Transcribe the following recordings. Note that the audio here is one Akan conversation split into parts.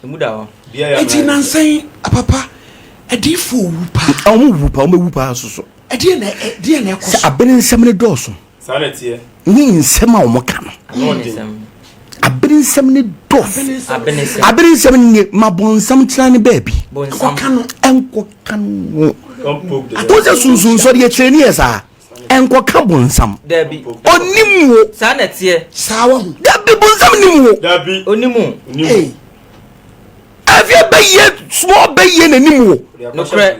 Emu da hɔ. Eti nansan papa adiifoɔ wu paa. Wɔn wu paa, wɔn bɛwu paa soso. Ɛdeɛ na ɛdeɛ na ɛkɔ Sɛ so. abene nsɛm no dɔɔso. Saa na ɛteɛ. Ne nsɛm a wɔn ka no. Abene nsɛm no dɔɔso. Abene nsɛm no nie ma bɔnsam tena ne baabi. Nkɔka no. Nkɔka no. Wo sɛ sunsunsɔre yɛ kyerɛ ni yɛ saa. Nkɔka bɔnsam. Dabi. Onim wo. Saa na ɛteɛ. Saa wɔ ho. Dabi bɔnsam nim wo. Dabi. Onim wo. Onim wo. Afei bɛyɛ small bɛyɛ n'anim wo. Nokorɛ.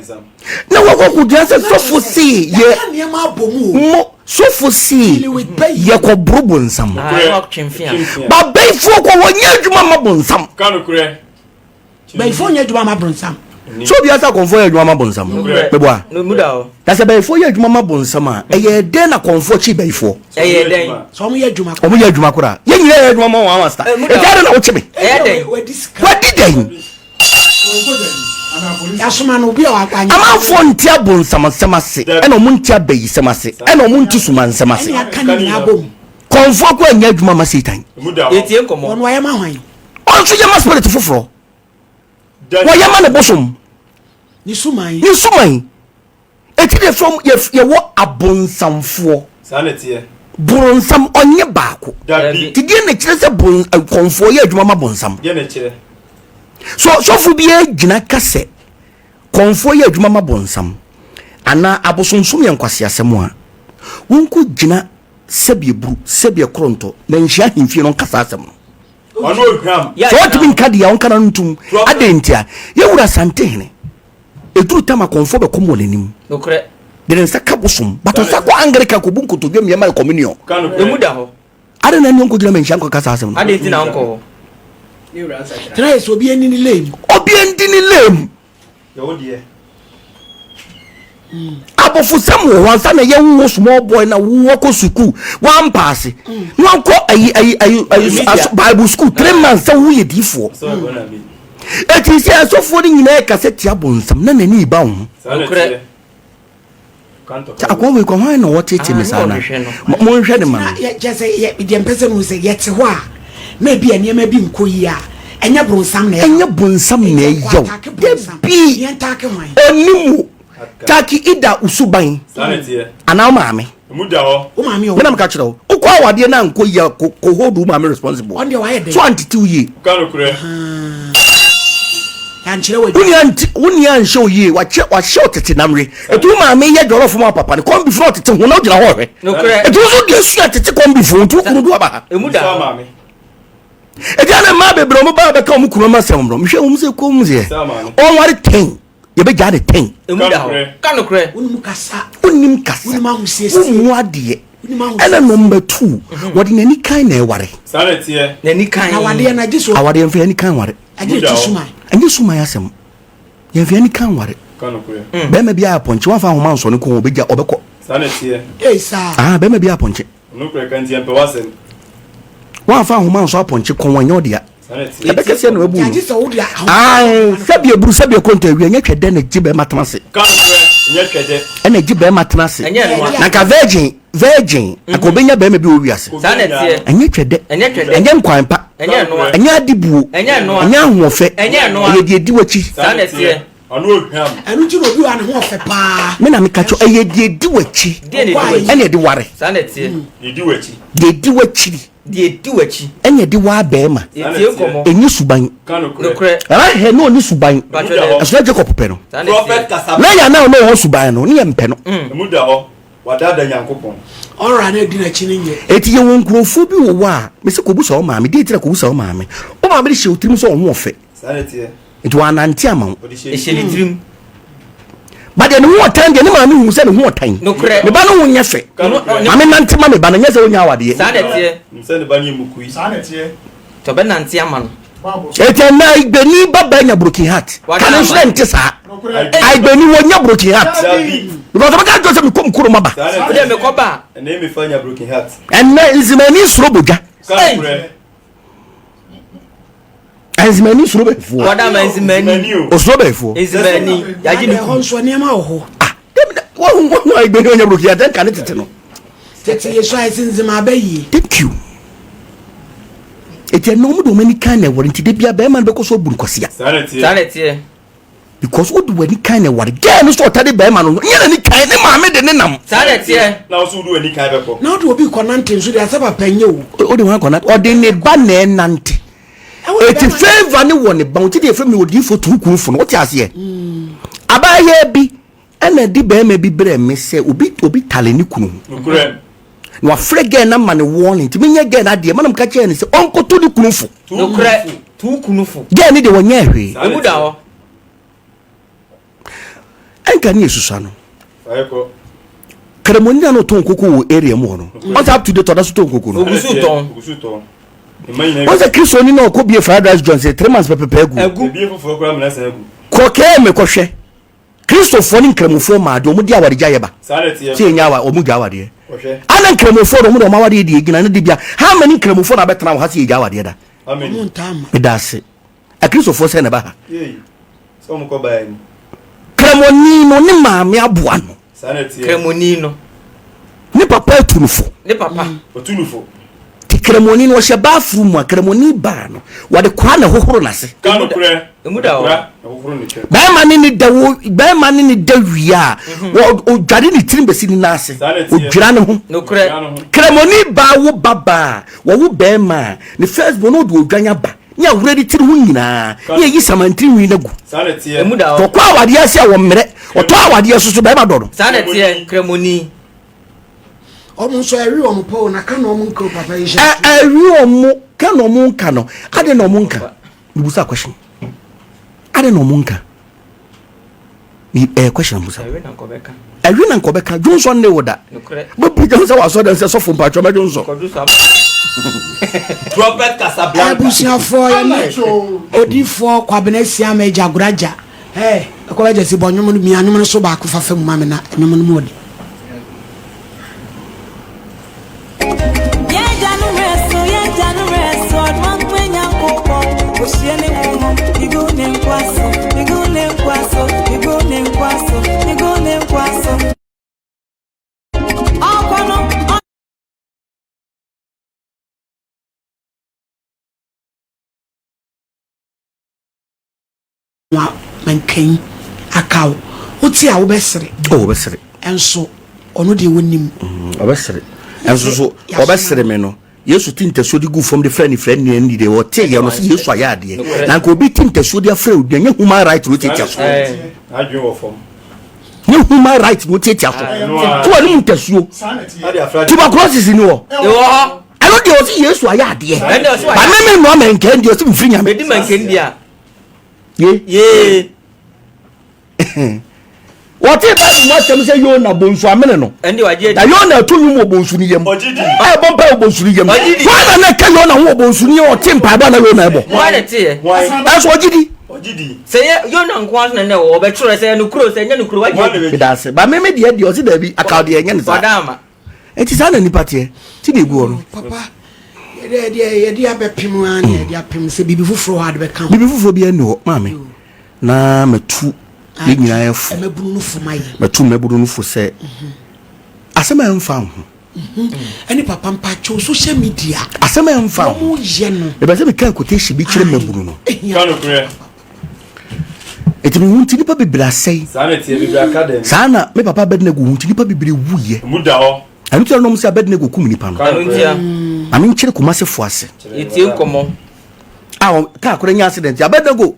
Na wɔkɔ kogyina sɛ sɔfo see yɛ. Yɛka nneɛma abɔ mu o. Mo sɔfo see Dealing with bɛyɛ. yɛkɔ boro bonsam. Ah, na ɔtwe mfea. Ba bɛyifoɔ kɔ wɔnyɛ adwuma ma bonsam. Ka nokorɛ. Bɛyifoɔ nyɛ adwuma ma bonsam. So obi asa kɔnfoɔ yɛ adwuma ma bonsam. Meboa. Mu da hɔ. Na sɛ bɛyifoɔ yɛ adwuma ma bonsam a, ɛyɛ dɛn na kɔnfoɔ kyi bɛyifoɔ? Ɛyɛ dɛn? Sɛ wɔn yɛ adwuma Wɔn yɛ adwuma koraa. Yɛn nyinaa yɛ adwuma ma wɔn ama star. Mu da hɔ. Ɛgya de na wokye me. Ɛyɛ dɛn? Wadi sika. Wadi dɛn? Yasoma no obi a wanyɛ. Amanfoɔ nte abonsam asɛm ase, ɛna wɔn nte abayisɛm ase, ɛna wɔn nte sumansɛm ase. Ɛne aka ne nyinaa bom. Kɔnfoɔ kɔ anyɛ adwuma ma Satan. Emu da hɔ. Yɛtie nkɔmmɔ. Wɔn wɔyɛ ma hwan? Ɔnso yɛ ma spirit foforɔ. Wɔyɛ ma ne bosom. Ne suman. Ne suman. Eti de fam yɛwɔ abonsamfoɔ. Saa na ɛteɛ. Boronsam ɔnyɛ baako. Dabi. Ti deɛ na kyerɛ sɛ bon kɔnfoɔ yɛ adwuma ma bonsam. Deɛ na kyerɛ. So sɔfo bi gyina ka sɛ kɔnfoɔ yɛ adwuma ma bonsam anaa abosonsom yɛ nkwaseasɛm a, wɔnkɔ gyina sɛbi eburu sɛbi ɛkorontɔ na nhyia ahemfie no nkasa asɛm no. Ɔno ohwam. Sɛ ɔntumi nka deɛ ɔnka na no ntum. Adɛn ntia? Yɛwura Asantehene. Ɛduru tam akɔmfoɔ bɛkɔm wɔ n'anim. Nokorɛ. De ne nsa ka bosom. But ɔsa kɔ Anglican kɔbu nkotodwe mmiɛma yɛ communion. Emu da hɔ. Adɛn na ɛne ɔnkɔgyina manhyia nkɔka saa asɛm no? Adɛn nti na ɔnkɔ hɔ? Tena yɛ sɛ obi ani ne lane. Obi ani ne lane. Abɔfosɛm wɔ hɔ ansa na yɛwo wo small boy na wowɔkɔ sukuu wampaase na wankɔ ayi ayi ayi ayi Bible school 3 months sɛ woyɛ diifoɔ. Eti sɛ asɔfoɔ no nyinaa kasa tia bonsam na n'ani ba wo ho. Nokorɛ. Sɛ akɔn wei kɔ hwan na ɔtete me saa na monhwɛ ne ma no. Kyɛ sɛ deɛ mpɛ sɛ mehu sɛ yɛte hɔ a na ebi a nneɛma bi nkɔ yie a ɛnyɛ bonsam na ɛyɛ. Ɛnyɛ bonsam na ɛyɛ wo. Dabi. Ɔnim wo. Taki ida usuban. Anaa wo maame. Wo maame ka kyerɛ wo. Wokɔ awadeɛ na nkɔ yie a ko hold wo maame responsible. So antete wo yie. Wo nua anhyɛ wo yie wahyɛ wo tete namre. Etu wo maame yɛ jɔlɔfo ma papa no kɔn bifo na ɔtete ho na ogyina hɔ ɔhwɛ. Etu nso deɛ sua tete kɔn bifo nti wo kunu do aba ha. Ebi ana mmaa bebree wɔn ba bɛka wɔn kunu ama sɛm no mehwɛ wɔn sɛ kɔn mu sɛ ɔnware 10 yɛbɛgyaa ne 10. Emu da hɔ. Ka nokorɛ. Wonim kasa. Wonim kasa. Wonim ahosiesie. Wommu adeɛ. Ɛna number 2 wɔde n'ani kan na ɛware. Saa na ɛteɛ. N'ani kan. Na awadeɛ no agye so. Awadeɛ mfa ani kan ware. Agye ti suman. Ɛnyɛ suman asɛm. Yɛmfa ani kan ware. Bɛrima bi ayɛ apɔnkye wamfa ahoma nsɔ ne kɔn ɔbɛgya ɔbɛkɔ. Saa na ɛteɛ. Ee saa. Ah bɛrima bi ayɛ apɔnkye. Nokorɛ ka nti yɛmpɛ w'asɛm. Wamfa ahoma nsɔ apɔnkye kɔn ɛnyɛ ɔdea. Ɛbɛkɛseɛ na wabu no. Ae sɛbi eburu sɛbi ɛkɔntɔ awia ɛnyɛ twɛdɛ na gye bɛrima tena ase. Ɛna gye bɛrima tena ase. Na nka virgin nka ɔbɛnya bɛrima bi wɔ wiase. Ɛnyɛ twɛdɛ. Ɛnyɛ nkwan pa. Ɛnyɛ adibuo. Ɛnyɛ ahoɔfɛ. Ɛyɛ deɛ di w'akyi. Ɛno nti na obi wa ne ho ɔfɛ paa. Me na meka kyerɛ ɛyɛ deɛ di w'akyi. Ɛna ɛde ware. Deɛ di w'akyiri. Deɛ di w'akyi. Ɛna ɛde waa bɛrima. Yɛtie nkɔmmɔ. Ɛnyɛ suban. Rahel na ɔne suban. Ɛso Jacob pɛ no. Leah na ɔne ɔwɔ suban no ne yɛ mpɛ no. Emu da hɔ. Wadada Nyankopɔn. Ɔra na edi n'akyi ne nyɛ. Eti yɛ wɔ nkurɔfoɔ bi wɔ hɔ a mesi kɔbusa wo maame deɛ etira kɔbusa wo maame. Wo maame de hyɛ wo tirim sɛ ɔho ɔfɛ. Nti wɔanante ama wo. Ɛhyɛ ne tirim. Ba deɛ ne ho ɔtan deɛ ne maame hu sɛ ne ho ɔtan. Nokorɛ. Me ba no ho nyɛ fɛ. Maame nante ma me ba no nyɛ sɛ wonya awadeɛ. Saa na ɛteɛ. Sɛ ne ba no yɛ mukui. Saa na ɛteɛ. Tɔ bɛ nante ama no. Eti ɛnna Ayigbeni ba ba nya broken heart. Kane nso dɛ nte saa. Ayigbeni wɔ nya broken heart. Because ɔbɛka kyerɛ sɛ mekɔ mkuro ma ba. Wode mekɔ ba. Ɛnna mefa nya broken heart. Ɛnna nzimani soro bodwa. Nzimani soro bɛfoɔ. Wɔda ma nzimani. Osoro bɛfoɔ. Nzimani yagye ne ku. Ɛhɔ nso nneɛma wɔ hɔ. Ah, wɔn wɔn Ayigbeni ɔnya broken heart ɛnka ne tete no. Tete yɛ so ayɛ sɛ nzima abɛ yie. Thank you. Eti ɛnna wɔn de wɔn ani kan na ɛwɔre nti de bia bɛrima no bɛkɔ so abu no kwasia. Saa na ɛteɛ. Saa na ɛteɛ. Because wode w'ani kan na ɛware. Girl no sɛ ɔtade bɛrima no no nyɛ n'ani kan ne maame de ne nam. Saa na ɛteɛ. Na wo so wode w'ani kan bɛkɔ. Na wode obi kɔnante nso deɛ asɛ papa nyɛ o. Wode wɔn akɔnante ɔde ne ba na ɛnante. Eti favour ne wɔ ne ba ho ti deɛ efɛ mi odiifo tuukuufo no wote aseɛ. Abaayewa bi Ɛna ɛde barima bi brɛɛ me sɛ obi obi tale ne kunu ho. Nokorɛ. Na wafrɛ gɛɛ no ama no warning nti menyɛ gɛɛ no adeɛ ma na meka kyerɛɛ no sɛ ɔnkɔto ne kunu fo. Nokorɛ, to wo kunu fo. Gɛɛ no deɛ ɔnyɛɛ hwee. Emu da hɔ. Ɛnka ne yɛsusua no. Fa yɛ kɔ. Kramoni na na ɔtɔn koko wɔ area mu hɔ no. Ɔn sɛ up to date ɔda so tɔn koko no. Ogu so tɔn. Ogu so tɔn. Mma nyinaa Ɔn sɛ Kristoni na ɔkɔ bie fried rice joint sɛ 3 months pɛpɛpɛ agu. Agu. Ebie foforɔ koraa mena san agu. Kɔ kɛɛ me kɔhwɛ. Kristofoɔ ne Nkramofoɔ maa deɛ wɔn de awaregyaeɛ ba. Sɛ yɛnya awa wɔn gya awadeɛ. Ana Nkramofoɔ de wɔn de wɔn awadeɛ deɛ gyina ne de bia. How many Nkramofoɔ na abɛtena wɔ ha sɛ yɛgya awadeɛ da? Meda ase. Akristofoɔ sɛ na ɛba ha. Kramoni no ne maame aboa no. Kramoni no. Ne papa atu no fo. Ne papa. Otu no fo. Ti kramoni no ɔhyɛ bathroom mu a kramoni baa no wɔde kora na ɛhohoro n'ase. Ka no korɛ. Emu da hɔ. Bɛrima ne ne da wo bɛrima ne ne da wie a mhm. wɔ odware ne tirim bɛsi ne nan ase. Odwira ne ho. Nokorɛ. Kramoni baa wo ba baa wɔwo bɛrima a ne first born ɔde odwan aba ne awura ne tiri ho nyinaa ne ayi samantiri nwi no agu. Emu da hɔ. Ɔkɔ awadeɛ ase a wɔmmerɛ ɔtɔ awadeɛ so so bɛrima dɔ no. Saa na ɛteɛ kramoni. Ɔmo nso ɛwe ɔmo pɔ o na ka na ɔmo nka o papa yi hyɛ. Ɛwe ɔmo ka na ɔmo nka no ade na ɔmo nka mibusa question ade na ɔmo nka ɛyɛ question musa ɛwe na nkɔbɛka dwonsɔ ne wo da bɛbu gyam sɛ wasɔ dɛm sɛ sɔfo mpatwɔ mɛdwonsɔ. Prophet Casablanca. Abusuafoɔ yɛne odifoɔ Kwabena Siama Agya Goraja. Hey, ɛkɔ bɛgya si bɔ nnwom no mia nnwom no so baako fa fa mu ma me na nnwom no mu ɔde. Wa mankan aka wo. Wote a wobɛsere. Oh, wobɛsere. Ɛnso ɔno deɛ wonim. Ɔbɛsere. Ɛnso so ɔbɛsere me no. Yesu ti ntasuo de gu fam de frɛ ne frɛ ne ni deɛ ɔte yɛ no sɛ Yesu ayɛ adeɛ. Na nka obi ti ntasuo de afrɛ obi ɛnyɛ human right na otiatia so. Nyɛ human right na otiatia so. To wɔn mu ntasuo. Tuberculosis ni wɔ. Ɛno deɛ ɔsi Yesu ayɛ adeɛ. Ba me me nua mɛnkɛn deɛ ɔsi mfiri nyame. Medi mɛnkɛn deɛ. Ye. Yee. Wɔte Bible mu asɛm sɛ Yona bonsu amene no. Na Yona ɛto nwom wɔ bonsu no yam. Ɛbɔ mpa wɔ bonsu no yam. Hwan na na ɛka Yona ho wɔ bonsu no yam ɔte mpaebɔ a na Yona ɛbɔ. Ɛnso ɔgye di. Sɛ yɛ Yona nko ara na na ɛwɔ ɔbɛtwerɛ sɛ ɛno kuro sɛ ɛnyɛ no kuro wagye di. Meda ase. Ba meme deɛ deɛ ɔse daabi akaw deɛ ɛnyɛ ne saa. Enti saa na nnipa teɛ. Ti na egu hɔ no. Papa, yɛde deɛ yɛde abɛpem ara na yɛde apem sɛ biribi foforɔ hɔ a de bɛka ho. Biribi foforɔ biara nni hɔ, maame. Na matu yɛn nyinaa yɛ fo. Mmabunu no fo ma yɛ. Matu mmabunu no fo sɛ asɛm a ɛmfa ho. Ɛne papa mpakyɛw social media. Asɛm a ɛmfa ho. Wɔn yɛ no. Mepɛ sɛ meka quotation bi kyerɛ mmabunu no. Ka nokorɛ. Eti me hu nti nipa bebree asɛe. Saa na ɛteɛ, bebree aka dɛm. Saa na me papa Abednego hu nti nipa bebree wuyɛ. Emu da hɔ. Ɛno nti na nom sɛ Abednego kum nipa no. Ɛno nti a. Ma me nkyere Kumase fo ase. Yɛtie nkɔmmɔ. A kaa kora nya accident. Abednego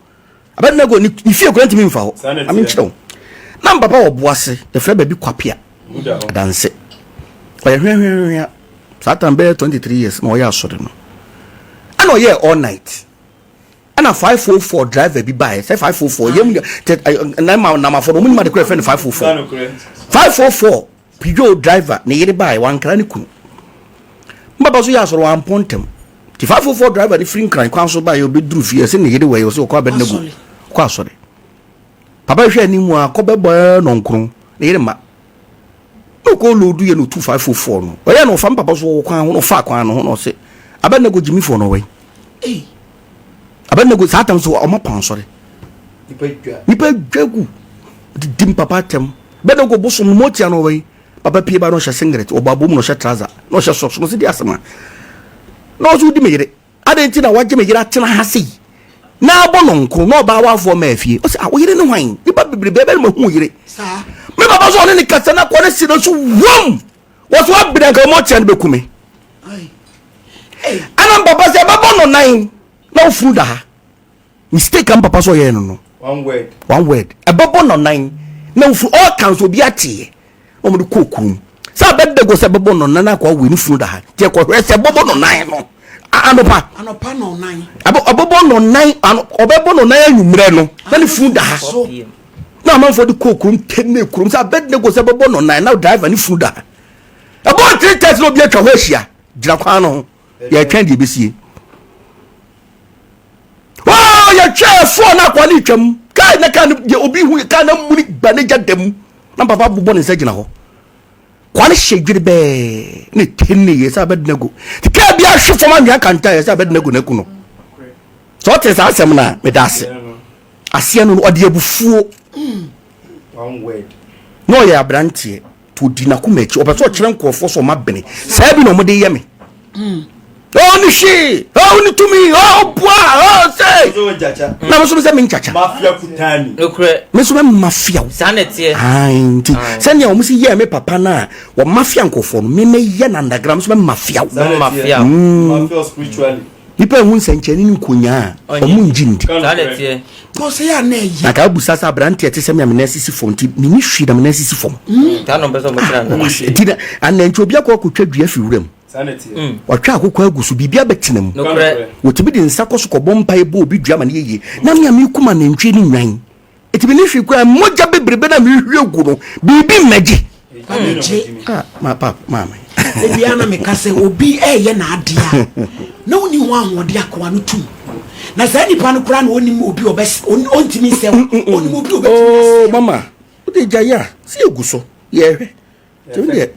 Abednego ne fie kora ntumi mfa hɔ. Ma me nkyerɛ wo. Na me papa wɔ Boase, yɛfrɛ baabi Kwapea. Adanse. Ɔyɛ hweahweahwea. Saa time bɛyɛ 23 years na ɔyɛ asɔre no. Ɛna ɔyɛɛ all night. Ɛna 504 driver bi baeɛ sɛ 504 yɛm na ma namafo no wɔn nim ade koro yɛfrɛ no 504 504 Peugeot driver ne yere baeɛ wankra ne kunu mbaba so yɛ asɔrɔ wampɔ ntɛm ti 504 driver ne firi nkran kwan so baeɛ ɔbɛduru fie ɛsɛ ne yere wɔ yɛ ɔsɛ ɔkɔ abɛdinago ɔkɔ asɔre papa hwɛ anim a kɔ bɛbɔ nɔnkron ne yere ma na ɔkɔ loodu yɛ na ɔtu 504 no ɔyɛ na ɔfa mpapa so wɔ kwan ho na ɔfa kwan no ho na ɔsɛ abɛdinago gyimifoɔ no ɔwɔ yi Abednego saa tam so ɔma pɔn sɔre. Nipa dwa gu didi papa atɛm. Abednego bosom no motia no ɔwɔ Papa pie ba na ɔhyɛ singlet, ɔbɔ abom na ɔhyɛ trouser, na ɔhyɛ socks, na ɔsɛ di asɛm a. Na ɔsɛ wodi me yere. Adɛn nti na wagye me yere atena ha sei na abɔ no nko na ɔbaa wafoɔ maa fie? Ɔsɛ, ah, wo yere ne hwan? Nipa bebrebe bɛn na mahu wo yere. Me papa sɛ ɔne ne kasa na kɔ ne si no so wam. Wɔ so abiri anka wɔn ɔkyerɛ no bɛku me. Ɛna papa sɛ ɛbɛbɔ no nan na ofunu da ha. Mistake a papa sɛ ɔyɛɛ no no. One word. One word. Ɛbɛbɔ no nan na ofunu ɔka nso obi ateɛ. Na wɔde kɔɔ kurom. Sɛ abɛda sɛ ɛbɛbɔ no nan akɔ awo ne funu da ha. Nti ɛkɔhwɛ sɛ ɛbɛbɔ no nan no. Anɔpa. Anɔpa no nan. Ɛbɛbɔ no nan ɔbɛbɔ no nan anwummerɛ no na ne funu da ha. Na amanfoɔ de kɔɔ kurom tɛnɛ kurom sɛ abɛda sɛ ɛbɛbɔ no nan na driver ne funu da ha. Ɛbɔ 3:30 na obi atwa hɔ ahyia gyina kwan no ho. Yɛtwɛn deɛ ɛbɛsie. Oh, yɛtwɛn ɛfoɔ na akwa ne twam. Kaa na kaa no deɛ obi hu kaa na muni ba ne gya da mu. Na papa bobɔ ne nsa gyina hɔ. Kwa no hyɛ dwiri bɛɛ ne tene yɛ sɛ Abednego. Ti kaa bi ahwe fam anwea kanta yɛ sɛ Abednego na aku no. Sɛ ɔte saa asɛm no a, meda ase. Aseɛ no ɔde abufuo. Na ɔyɛ aberanteɛ. Nti ɔdi n'akoma akyi. Ɔpɛ sɛ ɔkyerɛ nkurɔfoɔ sɛ ɔma bene. Saa bi na ɔmode yɛ me. Ɔne hwee, ɔne tumi, ɔboa, ɔsɛ. Na me nso sɛ menkyakya. Me nso mɛmafia wo. Nti sɛnea wɔn si yɛɛ me papa no a wɔmafia nkurɔfoɔ no, me mɛyɛ no underground, me nso mɛmafia wo. Nipa ehu nsɛnkyerɛnne ne nkonyaa a, ɔmo ngye ndi. Na ka abusa sɛ aberanteɛ te sɛ me a me nan sisi fam nti menni hwee na me nan sisi fam. Nti na anantwi obi akɔ akɔtwa dua fi wuram. Watwa akokɔ agu so, biribi abɛtena mu. Wɔtumi de nsa kɔ so kɔbɔ mpae bɔ obi dua ma no yɛ yie. Na me a mekum anantwie ne nnwan. Eti me ne hwee koraa mogya bebrebe na mehwie gu no biribi mmɛgye. Mmɛgye. Ah, ma pap maame. Ebia na meka sɛ obi ɛyɛ n'adeɛ a na wonni ho ahoɔden akoa no tum. Na saa nipa no koraa na onim obi ɔbɛ ɔntumi nsɛ onim obi ɔbɛtumi asɛ. Oh mama, wode gya yɛ a, sɛ yɛgu so yɛhwɛ. Tèmi deɛ.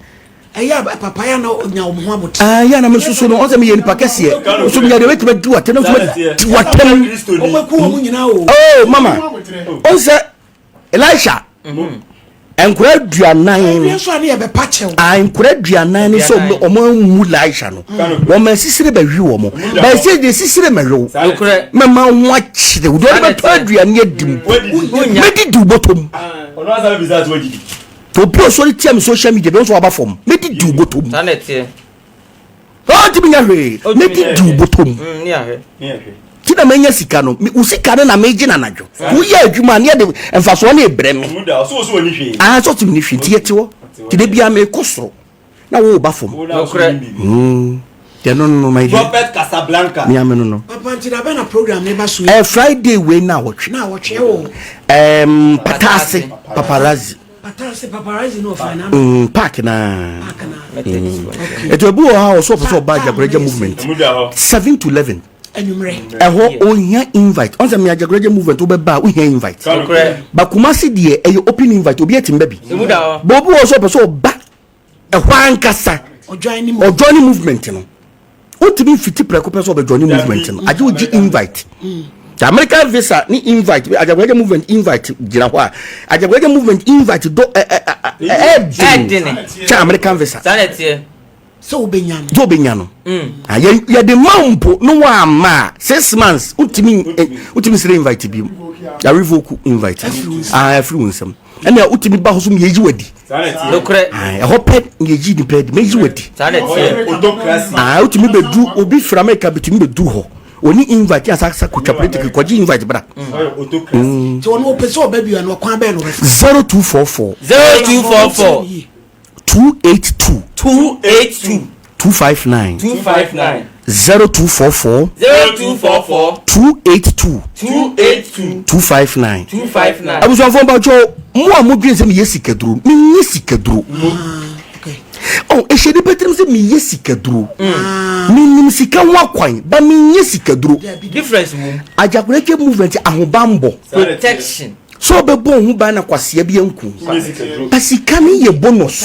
Ɛyɛ a papa yɛ na ɔnya wɔn ho abotire. Ah yɛ na mi soso no ɔsɛ mi yɛ nipa kɛseɛ nso mi yɛ deɛ bɛtumi di wa tɛm nso di wa tɛm. Wɔn aku wɔn nyinaa o. Oh mama ɔnsɛ Elisha nkura aduanan. Ɛbi nso a ne yɛ bɛ pa kyɛw. Ah nkura aduanan ne sɛ wɔn amu Elisha no wɔn asisire bɛ hwi wɔn bɛn sɛ deɛ sisire mɛ hwi wo mɛ ma ho akyerɛ wo deɛ ɔde bɛ tɔ aduane adi mu mɛ di di bɔtɔ mu. Obi a ɔsɔre tia me social media bi nso waba fam. Medi di wo bɔtɔ mu. Saa na ɛteɛ. Ɔntumi nya hwee. Medi di wo bɔtɔ mu. Mm, Ti na manya sika no, wo sika no na megye na anadwo. Woyɛ adwuma ne yɛde mfasoɔ no ebrɛ me. Ah, sɛ ɔtumi ne hwee nti yɛte hɔ. Ti da biara mekɔ soro. Na wo ba fam. Nokorɛ. Mm. Deɛ no no my dear. Prophet Casablanca. Me ame no no. Papa nti da bɛn na program ne ba so yi? Eh, Friday wei na awɔtwe. Na awɔtwe wɔ. Um, Patase paparazzi. Patase paparazzi no ɔfan na. Park na. Park na. Okay. Etu ebi wɔ ha ɔsɔ ɔpɛ sɛ ɔba Ajagoraja movement. 7 to 11. Anwummerɛ. Ɛhɔ ohia invite. Ɔn sɛ mi Ajagoraja movement wobɛ ba ohia invite. Nokorɛ. Ba Kumasi deɛ ɛyɛ open invite obi ɛti mbɛ bi. Emu da hɔ. Bɔ obi wɔ sɛ ɔpɛ sɛ ɔba ɛhɔ ankasa. Ɔjoin ne movement no. Wotumi mfiti prɛko pɛ sɛ ɔbɛjoin ne movement no. Agye wogye invite. The American visa ne invite Ajagoraja movement invite gyina hɔ a Ajagoraja movement invite do ɛ ɛ ɛ ɛɛdene kyɛ American visa. Saa na ɛteɛ. Sɛ wobɛnya no. Sɛ wobɛnya no. Yɛde ma mpo no wamma a 6 months wotumi wotumi srɛ invite bi mu. Yɛ revoke invite. Ah, afiri wo nsam. Ɛnna wotumi ba hɔ so yɛyi wadi. Nokorɛ. Ɛhɔ pɛ yɛyi nipa adi mɛyi wadi. Saa na ɛteɛ. Ah, wotumi bɛdu obi fira America bitumi bɛdu hɔ. Oni invite yɛ asa kotwa politiki kɔgye invite bra. Nti ɔno ɔpɛ sɛ ɔba bi a no ɔkwan bɛn na ɔbɛfa. 0244. 0244. 282. 282. 259. 259. 0244. 0244. 282. 282. 259. 259. Abusuafo mpatsɔ mo a mo dwen sɛ meyɛ sikaduro menyɛ sikaduro. Ɔ ehyɛ nipa tirim sɛ meyɛ sikaduro. Menim sika ho akwan ba menyɛ sikaduro. Difference wɔ mu. Ajagoraja movement ahobanbɔ. Protection. Sɛ ɔbɛbɔ ho ban na kwasia bi anku. Ba sika no yɛ bonus.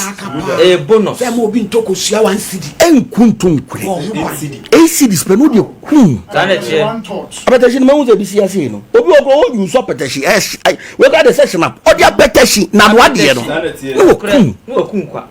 Ɛyɛ bonus. Sɛ mo obi ntɔ kosua 1 cedi. Ɛnku nto nkure. 8 cedis pɛ no de kum. Saa na ɛteɛ. Apɛtɛhyi no mahu sɛ ebi si ase yi no. Obi wɔ koro ɔyi nsu apɛtɛhyi ɛhyɛ wei kora de sɛ hyɛnap ɔde apɛtɛhyi na anoa deɛ no na wɔkum. Na wɔkum kwa.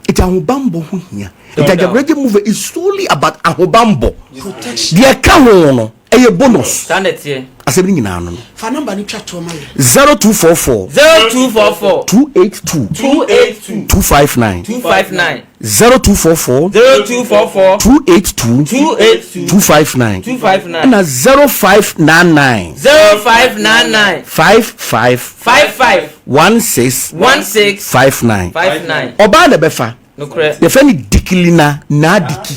Nti Nti ahobanbɔ ho hia. Nti Agyagoragye movement is solely about ahobanbɔ. Deɛ ɛka ho no ɛyɛ bonus. Saa na ɛteɛ. Asɛm no nyinaa no no. Fa number no twa toɔ ma yɛn. 0244. 0244. 282. 282. 259. 259. 0244. 0244. 282. 282. 259. 259. Ɛna 0599. 0599. 55. 55. 16. 16. 59. 59. Ɔbaa na ɛbɛfa. Nokorɛ. Yɛfrɛ no Dikilina Naadiki.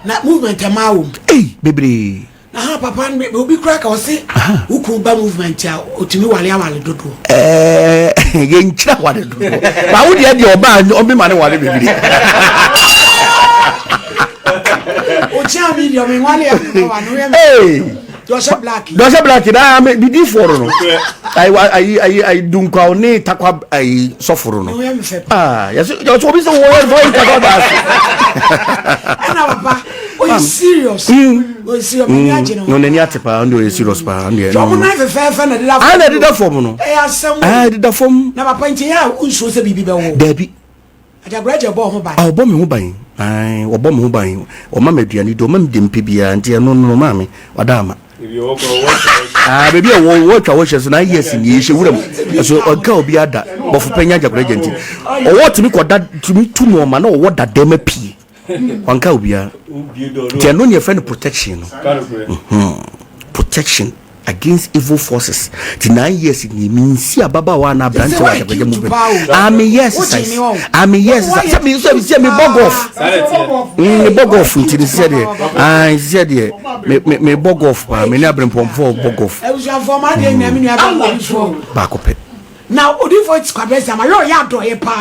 Na movement ɛmaa wɔ mu. Ei bebree. Aha papa no obi kura ka ɔse wo kun ba movement a otumi wale awale dodoɔ. Ɛɛ yɛnkyerɛ awale dodoɔ. Ba wo deɛ deɛ ɔbaa ɔbɛma ne wale bebree. Okyia mi deɛ ɔme wale a ɔwa no yɛ me. Ee. Dɔhyɛ black. Dɔhyɛ black na me bi di fɔrɔ no. Ayi ayi ayi ayi dunkwaw ne takwa ayi sɔforo no. Ah yɛsɛ yɛsɛ obi sɛ wɔyɛ fɔ yi takwa baasi. Ɛna papa oye serious. Oye serious mɛ ni agye no. No n'ani ate paa ɔno oye serious paa ɔno yɛ. Ɔmo nan fɛfɛɛfɛ na ɛdeda fam. Ah na ɛdeda fam no. Ɛyɛ asɛm. Ah ɛdeda fam. Na papa nti yɛ a nsuo sɛ biribi bɛ wɔ. Dabi. Agyagoragya bɔ ho ban. Ah, ɔbɔ me ho ban. Ae, ɔbɔ me ho ban. Ɔma me aduane di, ɔma me deɛ mepɛ biara. Nti ɛno no, maame, wada ama. Ah, baabi a wɔatwa hɔ hyɛ so na ayɛ si nie, hyɛ wura mu. Ɛso ɔnka obi ada. Bɔfo pɛ nya agyagoragya nti. Ɔwɔ tumi kɔda, tumi tu nneɛma na ɔwɔ da dɛm apue. Wanka obiara. Nti ɛno ne yɛfrɛ no protection no. Mhm. Protection against evil forces. Nti 9 years ni mensi ababaawa anaa aberanteɛ wɔ agyagoragya mu bɛm. Ah, meyɛ exercise. Ah, meyɛ exercise. Sɛ me sɛ sɛ mebɔ golf. Mebɔ golf nti ne sɛ deɛ. Ah, sɛ deɛ me me mebɔ golf paa. Me ne aberempɔnfoɔ bɔ golf. Abusuafoɔ maa deɛ nyinaa me nua bɛma odifoɔ. Baako pɛ. Na odifoɔ Kwabena Siama yɛ ɔyɛ adɔeɛ paa.